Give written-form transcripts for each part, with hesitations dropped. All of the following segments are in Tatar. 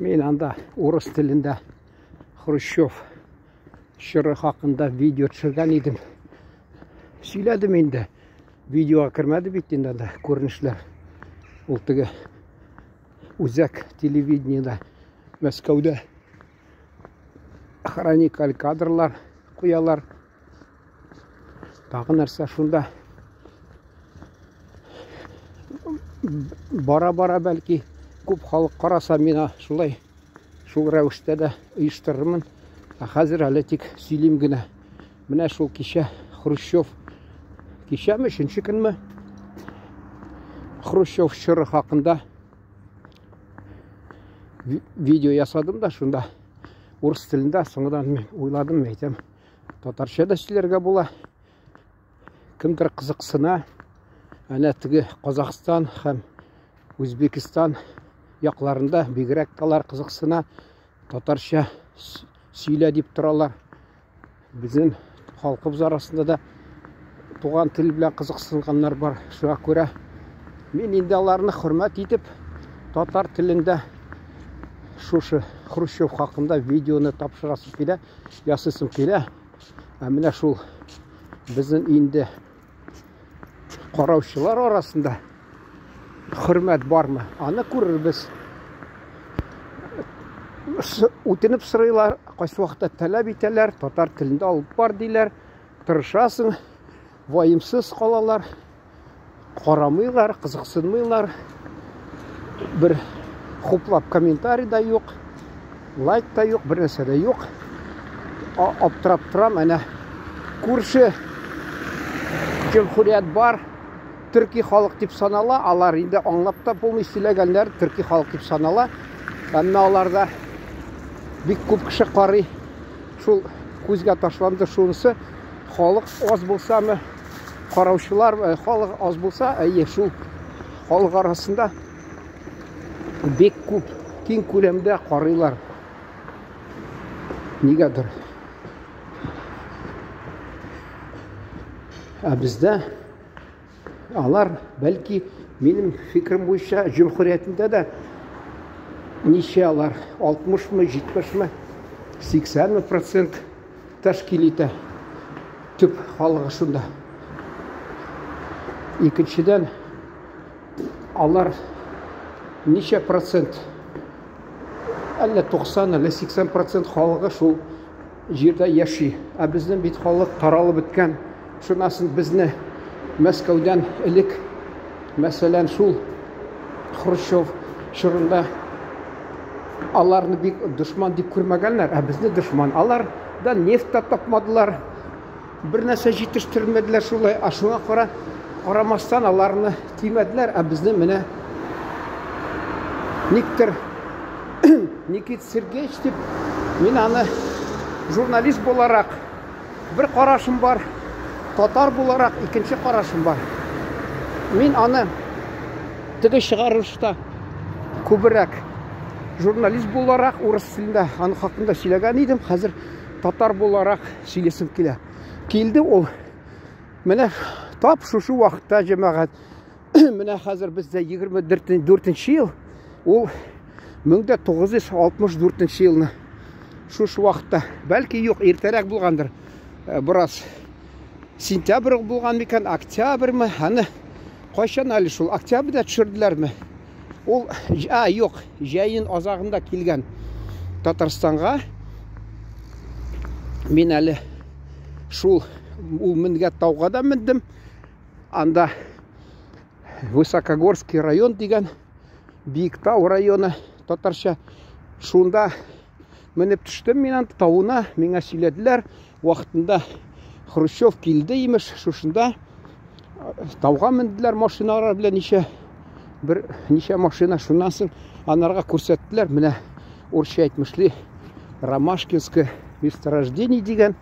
Мин анда урыс телендә Хрущев чоры хакында видео төшергән идем. Сөйләдем инде. Видеога кермәде бит инде анда күренешләр. Ул теге үзәк телевидениедә Мәскәүдә хроникаль кадрлар куялар. Тагы нәрсә шунда бара-бара бәлки күп халык караса мина шулай шул рәвештә дә оештырырмын. Ә хәзер әле тик сөйлим генә. Менә шул кичә Хрущев кичәме, өченче көнме? Хрущев чоры хакында видео ясадым да шунда урыс телендә соңынан мин уйладым, әйтәм, татарча да сөйләргә була. Кемдер кызыксына, әнә теге Казахстан һәм Үзбекстан якларында бигрәк тә алар кызыксына, татарча сөйлә дип торалар. Безнең халкыбыз арасында да туган тел белән кызыксынганнар бар. Шуңа күрә мин инде аларны хөрмәт итеп татар телендә шушы Хрущев хакында видеоны тапшырасым килә, ясыйсым килә. Ә менә шул безнең инде караучылар арасында хөрмәт бармы? Аны күрербез. Үтенеп сорыйлар, кайсы вакытта таләп итәләр, татар телендә алып бар диләр. Тырышасың, ваемсыз калалар, карамыйлар, кызыксынмыйлар. Бер хуплап комментарий да юк, лайк та юк, бер нәрсә дә юк. Аптырап торам, әнә күрше җөмһүрият бар, төрки халык дип санала, алар инде аңлап та булмый сөйләгәннәр, төрки халык дип санала. Әмма аларда бик күп кеше карый. Шул күзгә ташланды шунысы, халык аз булсамы, караучылар, э, халык аз булса, әйе, шул халык арасында бик күп, киң күләмдә карыйлар. Нигәдер. Ә бездә алар, бәлки, минем фикерем буенча, җөмһүриятендә дә ничә алар, 60-мы, 70-мы, 80-мы процент тәшкил итә төп халыгы шунда. Икенчедән, алар ничә процент, әллә 90, әллә 80 процент халыгы шул җирдә яши. Ә безнең бит халык таралып беткән. Шунасын безне Мәскәүдән элек, мәсәлән, шул Хрущев чорында аларны бик дошман дип күрмәгәннәр, ә безне дошман. Алар да нефть тә тапмадылар, бер нәрсә җитештермәделәр шулай. Ә шуңа кара карамастан аларны тимәделәр, ә безне менә никтер Никит Сергеевич дип мин аны журналист буларак бер карашым бар, татар буларак икенче карашым бар. Мин аны теге чыгарылышта күбрәк журналист буларак урыс телендә аның хакында сөйләгән идем. Хәзер татар буларак сөйлисем килә. Килде ул. Менә тап шушы вакытта, җәмәгать, менә хәзер бездә 24 ел, ул 1964 елны шушы вакытта, бәлки юк, иртәрәк булгандыр, э, бераз сентябрь булган микән, октябрьме, аны кайчан әле шул октябрьдә төшерделәрме? Ул, а, юк, җәен азагында килгән Татарстанга. Мин әле шул ул менгән тауга да мендем. Анда Высокогорский район дигән Биектау районы татарча. Шунда менеп төштем мин анда тавына, миңа сөйләделәр. Вакытында Хрущев килде имеш, шушында тауга менделәр машиналар белән ничә бер ничә машина, шуннан соң анарга күрсәттеләр. Менә урысча әйтмешли Ромашкинское месторождение дигән.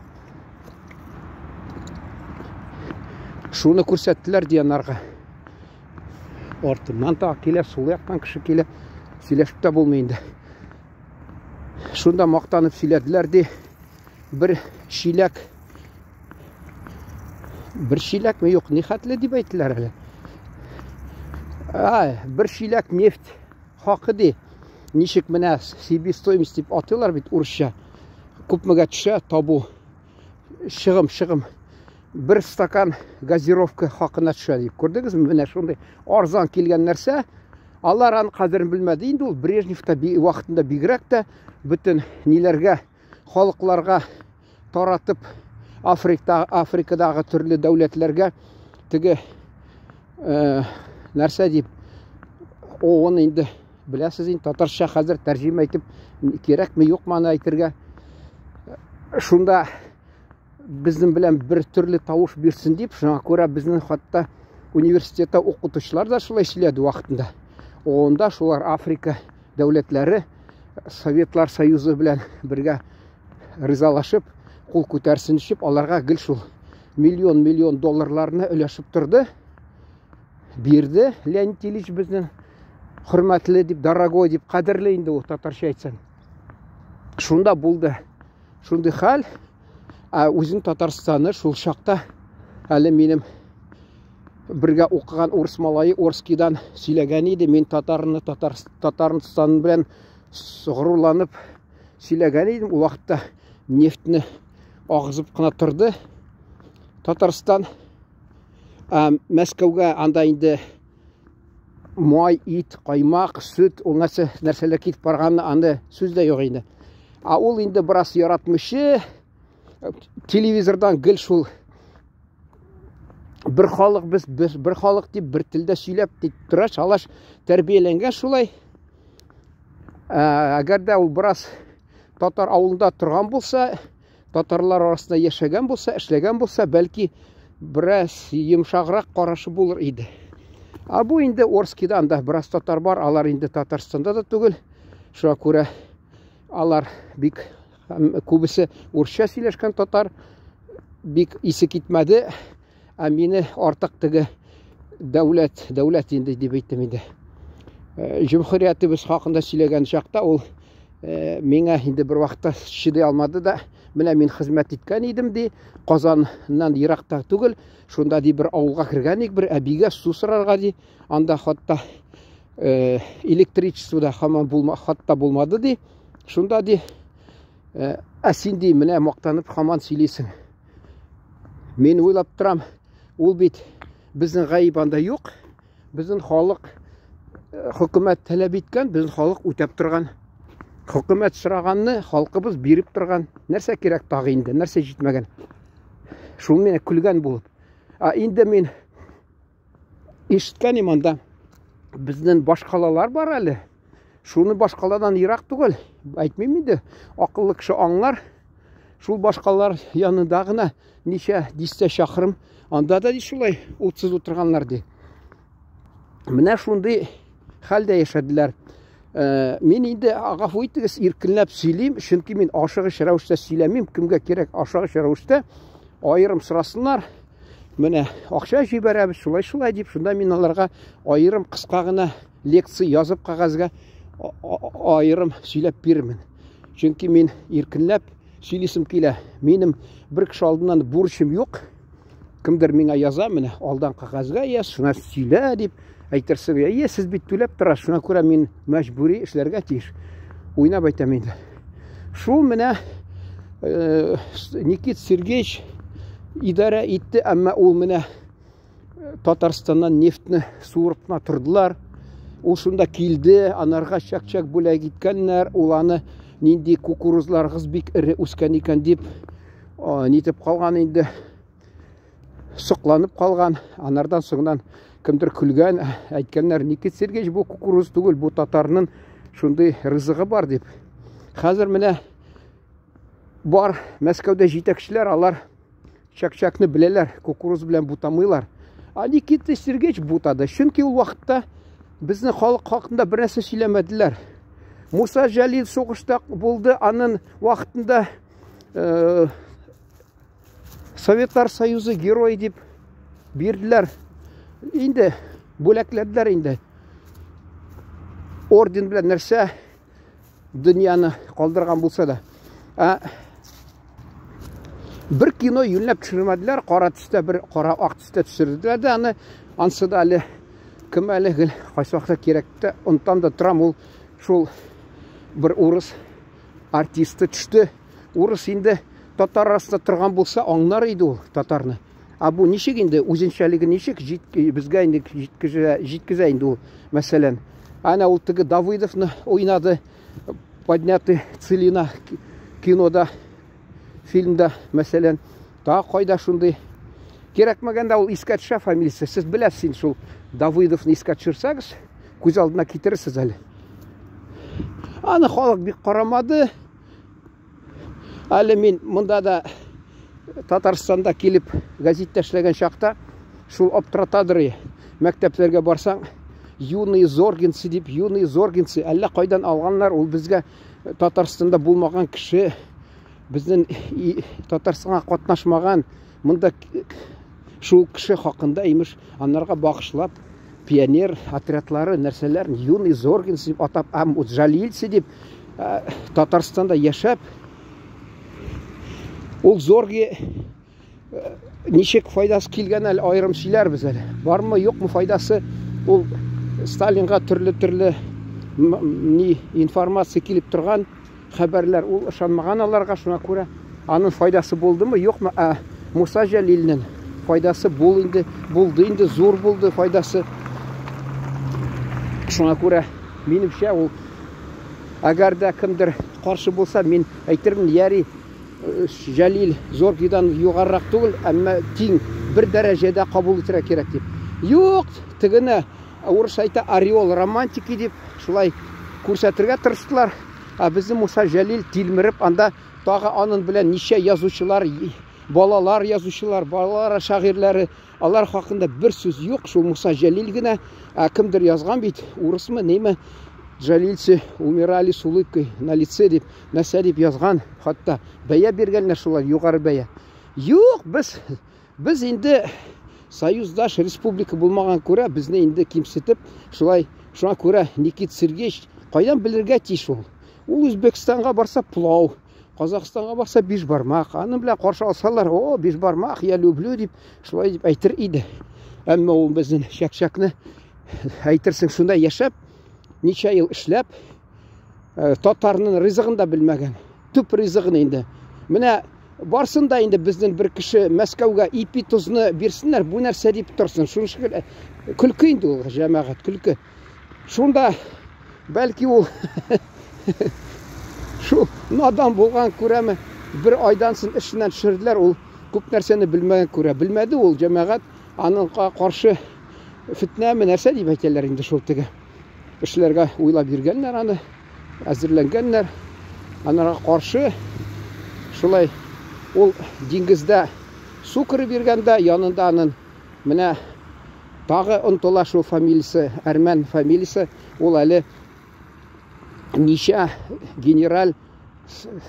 Шуны күрсәттеләр ди анарга. Артыннан та килә, сул яктан кеше килә. Сөйләшеп тә булмый инде. Шунда мактанып сөйләделәр ди. Бер чиләк бер чиләкме юк, ни хәтле дип әйттеләр әле. А, бер чиләк нефть хакы ди. Ничек менә себестоимость дип атыйлар бит урысча. Күпмегә төшә табу чыгым, чыгым. Бер стакан газировка хакына төшә дип. Күрдегезме? Менә шундый арзан килгән нәрсә. Алар аның кадерен белмәде. Инде ул Брежнев та вакытында бигрәк тә бөтен ниләргә, халыкларга таратып Африка, Африкадагы төрле дәүләтләргә теге э, нәрсә дип ООН инде беләсез инде татарча хәзер тәрҗемә итеп кирәкме юкмы аны әйтергә. Шунда безнең белән бер төрле тавыш бирсен дип, шуңа күрә безнең хатта университетта укытучылар да шулай сөйләде вакытында. ООНда шулар Африка дәүләтләре Советлар Союзы белән бергә ризалашып, кул күтәрсен өчен аларга гел шул миллион-миллион долларларны өләшеп торды. Бирде Леонид Ильич безнең хөрмәтле дип, дорогой дип, кадерле инде ул татарча әйтсәң. Шунда булды шундый хәл. Ә үзен Татарстаны шул чакта әле минем бергә укыган урыс малае Орскидан сөйләгән иде. Мин татарны татар Татарстан белән горурланып сөйләгән идем. Ул вакытта нефтьне агызып кына торды Татарстан. Ә Мәскәүгә анда инде май, ит, каймак, сөт, ул нәрсә нәрсәләр китеп барганны анда сүз дә юк инде. Ә ул инде бераз яратмыйчы телевизордан гел шул бер халык без, без бер халык дип бер телдә сөйләп дип тора, шалаш тәрбияләнгән шулай. Әгәр дә ул бераз татар авылында торган булса, татарлар арасында яшәгән булса, эшләгән булса, бәлки бераз йомшаграк карашы булыр иде. Ә бу инде Орскида анда бераз татар бар, алар инде Татарстанда да түгел. Шуңа күрә алар бик күбесе урысча сөйләшкән татар, бик исе китмәде. Ә мине артык теге дәүләт, дәүләт инде дип әйттем инде. Җөмһүриятебез хакында сөйләгән чакта ул миңа инде бер вакытта чыдый алмады да, менә мин хезмәт иткән идем ди, Казаннан еракта түгел, шунда ди бер авылга кергән идек, бер әбигә су сорарга ди, анда хатта электричество да һаман булма, хатта булмады ди. Шунда ди, ә син ди, менә мактанып һаман сөйлисең. Мин уйлап торам, ул бит безнең гаеп анда юк. Безнең халык хөкүмәт таләп иткән, безнең халык үтәп торган. Хөкүмәт сораганны халкыбыз биреп торган. Нәрсә кирәк тагы инде, нәрсә җитмәгән? Шул мине көлгән булып. Ә инде мин ишеткән идем анда безнең башкалалар бар әле. Шуны башкаладан ерак түгел. Әйтмим инде, акыллы кеше аңлар. Шул башкалар янында гына ничә дистә чакрым, анда да ди шулай утсыз утырганнар ди. Менә шундый хәлдә яшәделәр. Мин инде гафу итегез, иркенләп сөйлим, чөнки мин ашыгыч рәвештә сөйләмим, кемгә кирәк ашыгыч рәвештә аерым сорасыннар. Менә акча җибәрәбез, шулай-шулай дип, шунда мин аларга аерым кыска гына лекция язып кәгазьгә аерым сөйләп бирермен. Чөнки мин иркенләп сөйлисем килә. Минем бер кеше алдыннан бурычым юк. Кемдер миңа яза, менә алдан кәгазьгә яз, шуна сөйлә дип әйтерсең, әйе, сез бит түләп торасыз, шуңа күрә мин мәҗбүри эшләргә тиеш. Уйнап әйтәм инде. Шул менә Никит Сергеевич идарә итте, әмма ул менә Татарстаннан нефтьне суырып кына тордылар. Ул шунда килде, анарга чак-чак бүләк иткәннәр, ул аны нинди кукурузларыгыз бик эре үскән икән дип, нитеп калган инде, сокланып калган. Анардан соңыннан кемдер көлгән, әйткәннәр, Никит Сергеевич, бу кукуруз түгел, бу татарның шундый ризыгы бар дип. Хәзер менә бар Мәскәүдә җитәкчеләр, алар чак-чакны беләләр, кукуруз белән бутамыйлар. А Никита Сергеевич бутады, чөнки ул вакытта безнең халык хакында бер нәрсә сөйләмәделәр. Муса Җәлил сугышта булды, аның вакытында Советлар Союзы герой дип бирделәр. Инде бүләкләделәр инде. Орден белән нәрсә дөньяны калдырган булса да. Ә бер кино юньләп төшермәделәр, кара төстә бер кара ак төстә төшерделәр дә аны. Ансы да әле кем әле гел кайсы вакытта кирәк тә онытам да торам, ул шул Бер урыс артисты төште. Урыс инде татар арасында торган булса, аңнар иде ул татарны. Ә бу ничек инде, үзенчәлеге ничек безгә инде җиткезә, җиткезә инде ул, мәсәлән. Әнә ул теге Давыдовны уйнады, Поднятый целина кинода, фильмда, мәсәлән. Тагы кайда шундый кирәкмәгәндә ул искә төшә фамилиясе. Сез беләсез инде шул Давыдовны искә төшерсәгез, күз алдына китерерсез әле. Аны халык бик карамады. Әле мин монда да Татарстанда килеп газетта эшләгән чакта шул аптыратадыр. Мәктәпләргә барсаң, юные зоргинцы дип, юные зоргинцы әллә кайдан алганнар, ул безгә Татарстанда булмаган кеше, безнең Татарстанга катнашмаган, монда шул кеше хакында имеш, анарга багышлап пионер отрядлары, нәрсәләр, юный зоргинцы дип атап, ам жалильцы дип Татарстанда яшәп, ул зорги ничек файдасы килгән әле аерым сөйләрбез әле. Бармы, юкмы файдасы, ул Сталинга төрле-төрле ни информация килеп торган хәбәрләр, ул ышанмаган аларга, шуңа күрә аның файдасы булдымы, юкмы, ә Муса Җәлилнең файдасы бул инде, булды инде, зур булды файдасы. Шуңа күрә минемчә ул әгәр дә кемдер каршы булса, мин әйтермен, яри Җәлил Зоргидан югарырак түгел, әмма тиң бер дәрәҗәдә кабул итәргә кирәк дип. Юк, тегене урыс әйтә ореол романтики дип шулай күрсәтергә тырыштылар. Ә безнең Муса Җәлил тилмереп анда тагы анын белән ничә язучылар, балалар язучылар, балалар шагыйрьләре, алар хакында бер сүз юк, шул Муса Җәлил генә. Ә кемдер язган бит, урысмы, неме, Джалильцы умирали с улыбкой на лице дип, нәрсә дип язган, хатта бәя биргәннәр шулар, югары бәя. Юк, без инде союздаш республика булмаган күрә, безне инде кимсетеп, шулай, шуңа күрә Никит Сергеевич кайдан белергә тиеш ул? Ул Үзбәкстанга барса плау, Казахстанга барса бишбармак, аның белән каршы алсалар, о, бишбармак, я люблю дип, шулай дип әйтер иде. Әмма ул безнең чәкчәкне әйтерсең шунда яшәп, ничә ел эшләп, татарның ризыгын да белмәгән. Төп ризыгын инде. Менә барсын да инде безнең бер кеше Мәскәүгә ипи тозны бирсеннәр, бу нәрсә дип торсын. Шуны шикелле көлке инде ул, җәмәгать, көлке. Шунда бәлки ул шул надан булган күрәме, бер айдан соң эшеннән төшерделәр, ул күп нәрсәне белмәгән күрә. Белмәде ул җәмәгать, аның каршы фетнәме нәрсә дип әйтәләр инде шул теге. Кешеләргә уйлап йөргәннәр аны, әзерләнгәннәр. Анарга каршы шулай ул диңгездә су кереп йөргәндә янында аның менә тагы онтыла шул фамилиясе, әрмән фамилиясе, ул әле ничә генераль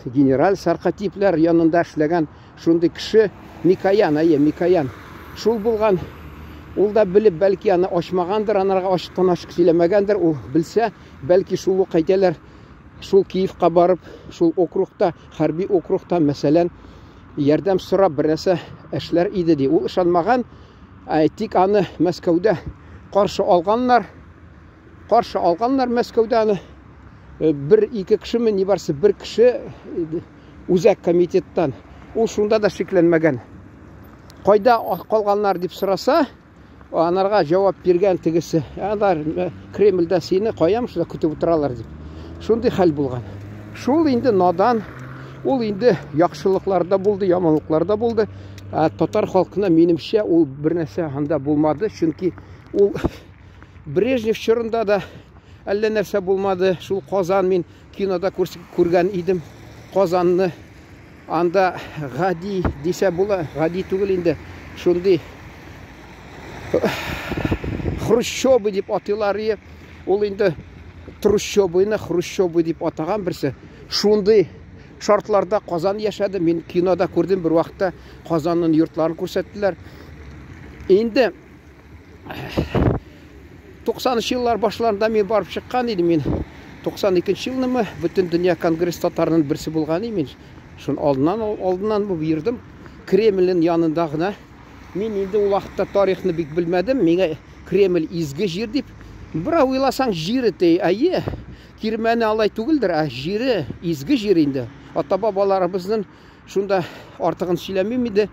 генераль саркатиплар янында эшләгән шундый кеше Микоян, әйе, Микоян. Шул булган. Ул да белеп, бәлки аны ачмагандыр, анарга ачыктан ачык сөйләмәгәндер. Ул белсә, бәлки шул ук әйтәләр, шул Киевка барып, шул округта, хәрби округта, мәсәлән, ярдәм сорап бер нәрсә эшләр иде ди. Ул ышанмаган, тик аны Мәскәүдә каршы алганнар. Каршы алганнар Мәскәүдә аны. Бер-ике кешеме, ни барсы бер кеше үзәк комитеттан. Ул шунда да шикләнмәгән. Кайда калганнар дип сораса, анарга җавап биргән тегесе. Алар Кремльдә сине каям шунда көтеп утыралар дип. Шундый хәл булган. Шул инде надан, ул инде яхшылыклар да булды, яманлыклар да булды. Ә татар халкына минемчә ул бер нәрсә анда булмады, чөнки ул Брежнев чорында да әллә нәрсә булмады. Шул Казан мин кинода күргән идем. Казанны анда гади дисә була, гади түгел инде. Шундый Хрущобы дип атыйлар. Ул инде Трущобыны Хрущобы дип атаган берсе. Шундый шартларда Казан яшәде. Мин кинода күрдем бер вакытта Казанның йортларын күрсәттеләр. Инде 90 еллар башларында мин барып чыккан идем мин. 92 елнымы Бөтен дөнья конгресс татарының берсе булган идем мин. Шун алдыннан бу йөрдем. Кремльнең янында гына. Мин инде ул вакытта тарихны бик белмәдем. Миңа Кремль изге җир дип. Берәү уйласаң, җире ти, әйе, кирмәне алай түгелдер, ә җире, изге җир инде. Ата-бабаларыбызның шунда артыгын сөйләмим инде.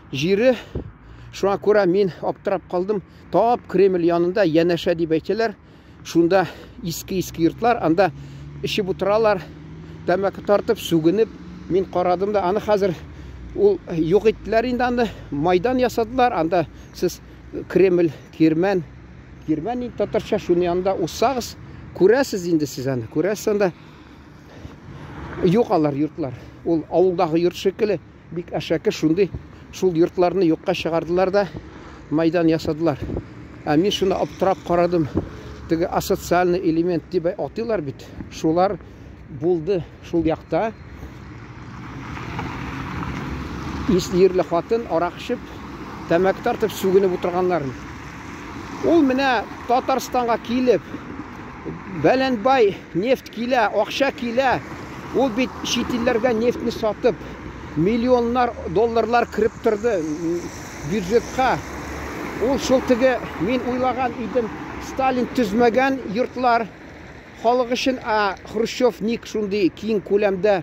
Җире, шуңа күрә мин аптырап калдым. Тап Кремль янында янәшә дип әйтәләр. Шунда иске-иске йортлар, анда эчеп утыралар, тәмәке тартып, сүгенеп. Мин карадым да, аны хәзер ул юк иттеләр инде аны, майдан ясадылар. Анда сез Кремль, Кирмән, Кирмән инде татарча, шуны янында узсагыз, күрәсез инде сез аны, күрәсез анда. Юк алар йортлар. Ул авылдагы йорт шикелле, бик әшәке шундый. Шул йортларны юкка чыгардылар да, майдан ясадылар. Ә мин шуны аптырап карадым. Теге асоциальный элемент дип атыйлар бит. Шулар булды шул якта. Исле хатын арак эчеп, тәмәке тартып сүгенеп утырганнарын. Ул менә Татарстанга килеп, бәләнбай нефть килә, акча килә. Ул бит чит илләргә нефтьне сатып, миллионнар долларлар кереп торды бюджетка. Ул шул теге мин уйлаган идем, Сталин төзмәгән йортлар халык өчен, ә Хрущев ник шундый киң күләмдә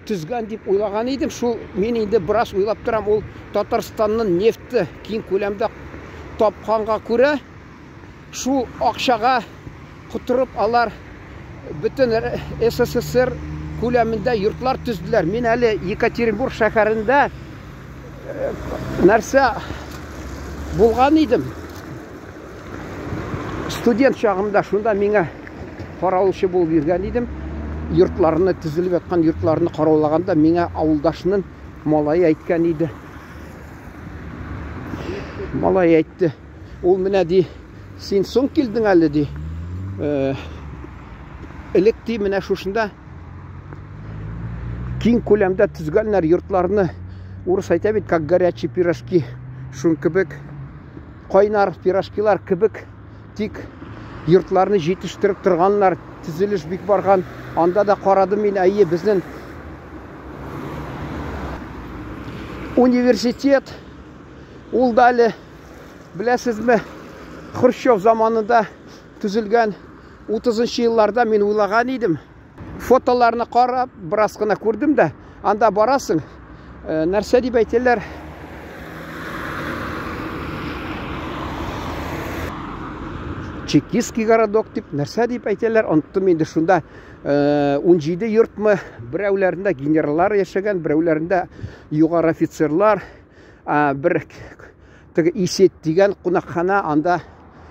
төзгән дип уйлаган идем. Шул мин инде бераз уйлап торам, ул Татарстанның нефте киң күләмдә тапканга күрә, шул акчага котырып алар бөтен СССР күләмендә йортлар төзделәр. Мин әле Екатеринбург шәһәрендә нәрсә булган идем. Студент чагымда шунда миңа каравылчы булып йөргән идем. Йортларны, төзелеп яткан йортларны караулаганда миңа авылдашның малае әйткән иде. Малай әйтте. Ул менә ди, син соң килдең әле ди. Элек ди менә шушында киң күләмдә төзгәннәр йортларны. Урыс әйтә бит, как горячие пирожки, шун кебек кайнар пирожкилар кебек, тик йортларны җитештереп торганнар, төзелеш бик барган. Анда да карадым мин, әйе, безнең университет, ул да әле, беләсезме, Хрущев заманында төзелгән 30 елларда мин уйлаган идем. Фотоларны карап, бераз гына күрдем дә, анда барасың, нәрсә дип әйтәләр? Чекистский городок дип, нәрсә дип әйтәләр? Оныттым инде шунда 17 йортмы, берәүләрендә генераллар яшәгән, берәүләрендә югары офицерлар, бер теге Исет дигән кунакхана, анда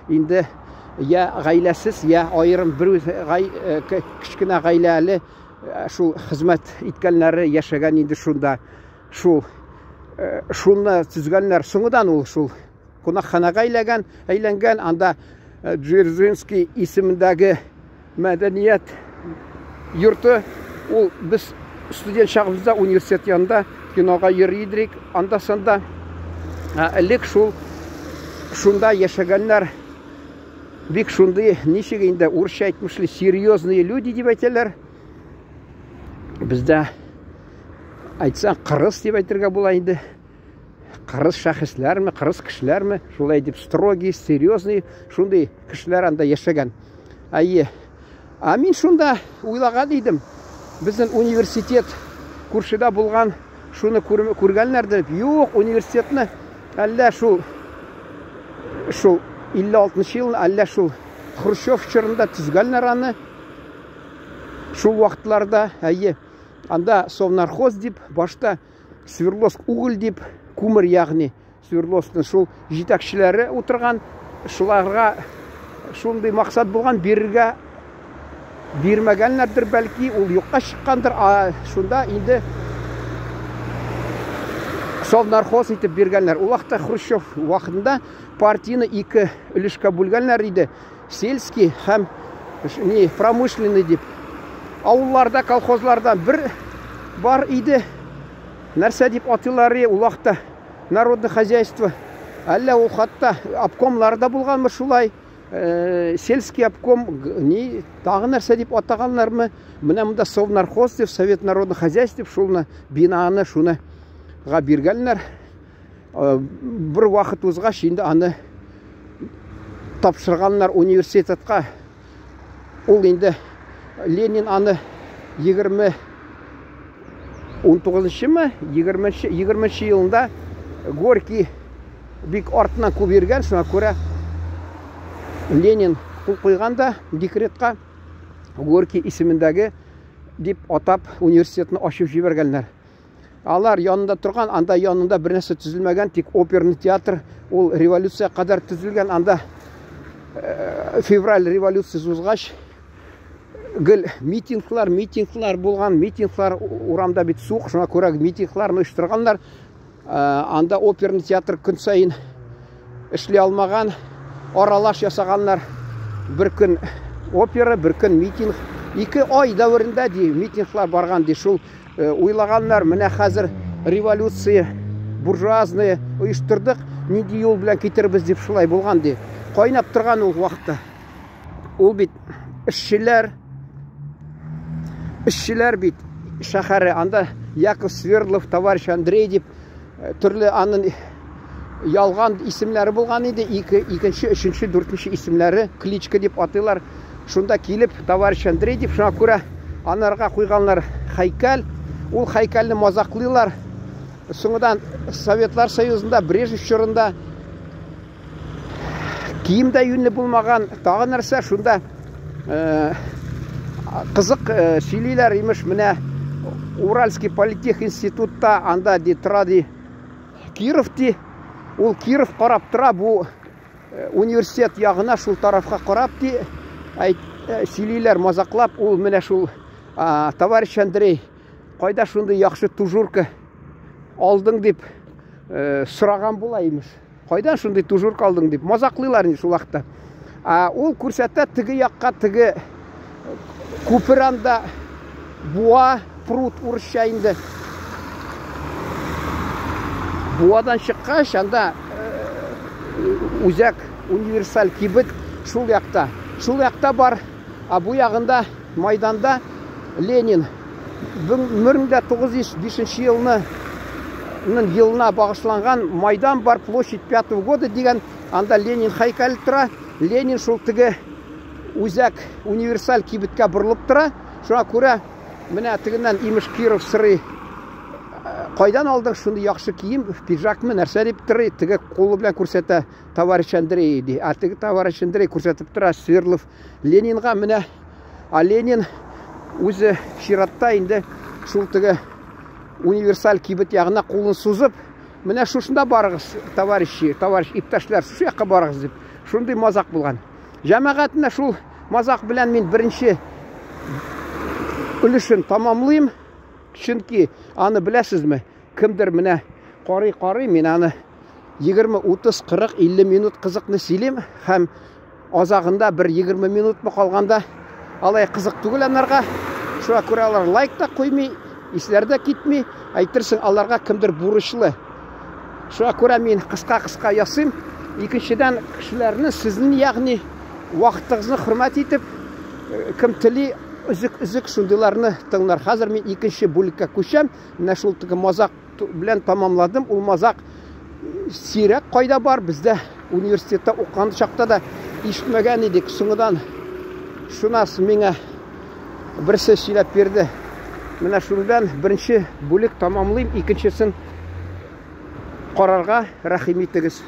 инде я гаиләсез, я аерым бер кечкенә гаиләле шул хезмәт иткәннәре яшәгән инде шунда. Шул шуны төзгәннәр. Соңыдан ул шул кунакханага әйләгән, әйләнгән. Анда Дзержинский исемендәге мәдәният йорты. Ул без студент чагыбызда университет янында кинога йөри идек. Анда санда элек шул шунда яшәгәннәр бик шундый, ничек инде урысча әйтмешли, серьезные люди дип әйтәләр. Бездә әйтсәң, кырыс дип әйтергә була инде. Кырыс шәхесләрме, кырыс кешеләрме, шулай дип строгий, серьезный, шундый кешеләр анда яшәгән. Әйе. Ә мин шунда уйлаган идем. Безнең университет күршедә булган, шуны күргәннәр дип. Юк, университетны әллә шул 56 ел, әллә шул Хрущев чорында төзгәннәр аны. Шул вакытларда, әйе, анда Совнархоз дип, башта Свердловск уголь дип, күмер ягъни Свердловскның шул җитәкчеләре утырган, шуларга шундый максат булган, бирергә бирмәгәннәрдер бәлки, ул юкка чыккандыр, а шунда инде Совнархоз итеп биргәннәр. Ул вакытта Хрущев вакытында партияне ике өлешкә бүлгәннәр иде. Сельский һәм не промышленный дип. Авылларда, колхозларда бер бар иде. Нәрсә дип атыйлар ул вакытта? Народное хозяйство. Әллә ул хатта обкомлар да булганмы шулай? Сельский обком, ни, тагы нәрсә дип атаганнармы? Менә монда Совнархоз дип, Совет народных хозяйств дип шулны бинаны шуны га биргәннәр. Бер вакыт узгач инде аны Тапшырганнар университетка. Ул инде Ленин аны 20 19-нчымы, 20-нче 20 елында Горький бик артыннан күп йөргән, шуңа күрә Ленин кул куйган да декретка Горький исемендәге дип атап университетны ачып җибәргәннәр. Алар янында торган, анда янында бер нәрсә төзелмәгән, тик оперный театр, ул революция кадәр төзелгән, анда э, февраль революциясе узгач, гел митинглар, митинглар булган, митинглар урамда бит суык, шуңа күрә митингларны оештырганнар. Э, анда оперный театр көн саен эшли алмаган, аралаш ясаганнар. Бер көн опера, бер көн митинг. Ике ай дәверендә ди митинглар барган ди. Шул э, уйлаганнар, менә хәзер революция буржуазная оештырдык, нинди юл белән китербез дип шулай булган ди. Кайнап торган ул вакытта. Ул бит эшчеләр эшчеләр бит шәһәре. Анда Яков Свердлов, товарищ Андрей дип э, төрле анын ялган исемнәре булган иде. Ике, икенче, өченче, дүртенче исемнәре кличка дип атыйлар. Шунда килеп, товарищ Андрей дип, шуңа күрә анарга куйганнар һәйкәл. Ул һәйкәлне мазаклыйлар. Соңыдан Советлар Союзында, Брежнев чорында кием дә юньле булмаган, тагы нәрсә, шунда э, кызык э, сөйлиләр, имеш, менә Уральский политех институтта анда ди тора ди Киров ди. Ул Киров карап тора бу э, университет ягына, шул тарафка карап ди, әйт, сөйлиләр мазаклап, ул менә шул товарищ Андрей, кайда шундый яхшы тужурка алдың дип сораган була имеш. Кайдан шундый тужурка алдың дип мазаклыйлар инде шул вакытта. А ул күрсәтә теге якка теге күпер анда буа, пруд урысча инде. Буадан чыккач анда үзәк универсаль кибет шул якта. Шул якта бар. А бу ягында Майданда Ленин 1905 елны елына багышланган Майдан бар, площадь пятого года дигән, анда Ленин һәйкәле тора. Ленин шул теге үзәк универсаль кибеткә борылып тора. Шуңа күрә менә тегеннән имеш Киров сырый. Кайдан алдың шундый яхшы кием, пиджакмы, нәрсә дип тырый, теге кулы белән күрсәтә товарищ Андрей ди. А теге товарищ Андрей күрсәтеп тора Свердлов Ленинга менә. А Ленин үзе чиратта инде шул теге универсаль кибет ягына кулын сузып, менә шушында барыгыз, товарищи, товарищ иптәшләр, шушы якка барыгыз дип. Шундый мазак булган. Җәмәгать менә шул мазак белән мин беренче өлешен тамамлыйм. Чөнки аны беләсезме, кемдер менә карый-карый, мин аны 20, 30, 40, 50 минут кызыкны сөйлим һәм азагында бер 20 минутмы калганда алай кызык түгел анарга. Шуңа күрә алар лайк та куймый, исләре дә китми. Әйтерсең, аларга кемдер бурычлы. Шуңа күрә мин кыска-кыска ясыйм. Икенчедән, кешеләрне, сезнең ягъни вакытыгызны хөрмәт итеп, э, кем тели, өзек-өзек шундыйларны тыңлар. Хәзер мин икенче бүлеккә күчәм. Менә шул теге мазак белән тамамладым. Ул мазак сирәк кайда бар, бездә университетта укыган чакта да ишетмәгән идек. Соңыдан шунас миңа берсе сөйләп бирде. Менә шундан беренче бүлек тамамлыйм, икенчесен карарга рәхим итегез.